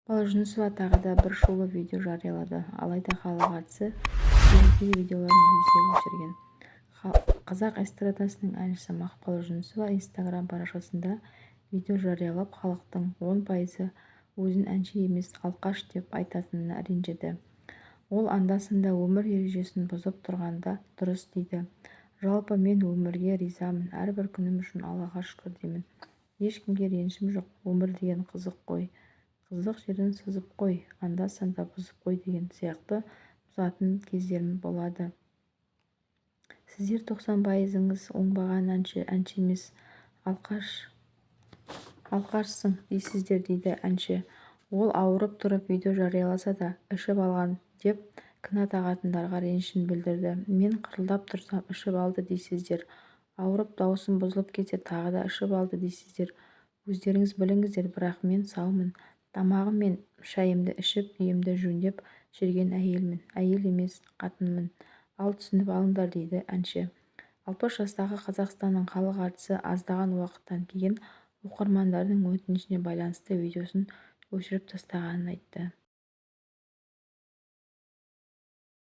Мақпал Жүнісова тағы да бір шулы видео жариялады. Алайда халық әртісі желідегі видеоларын лезде өшірген. Қазақ эстрадасының әншісі Мақпал Жүнісова инстаграм парақшасында видео жариялап, халықтың 10 пайызы өзін әнші емес, алқаш деп айтатынына ренжіді. Ол анда-санда өмір ережесін бұзып тұрған да дұрыс дейді. Жалпы мен өмірге ризамын, әрбір күнім үшін Аллаға шүкір деймін. Ешкімге ренішім жоқ. Өмір деген қызық қой. Қызық жерін сызып қой, анда-санда бұзып қой деген сияқты бұзатын кездерім болады. Сіздер 90 пайызыңыз оңбаған әнші, әнші емес, алқашсың дейсіздер дейді әнші. Ол ауырып тұрып видео жарияласа да, ішіп алған деп кінә тағатындарға ренішін білдірді. Мен қырылдап тұрсам ішіп алды дейсіздер. Ауырып дауысым бұзылып кетсе тағы да ішіп алды дейсіздер. Өздеріңіз біліңіздер, бірақ мен саумын. Тамағым мен шайымды ішіп, үйімді жөндеп жүрген әйелмін. Әйел емес, қатынмын. Ал түсініп алыңдар дейді әнші. 60 жастағы Қазақстанның халық әртісі аздаған уақыттан кейін оқырмандарының өтінішіне байланысты видеосын өшіріп тастағанын айтты.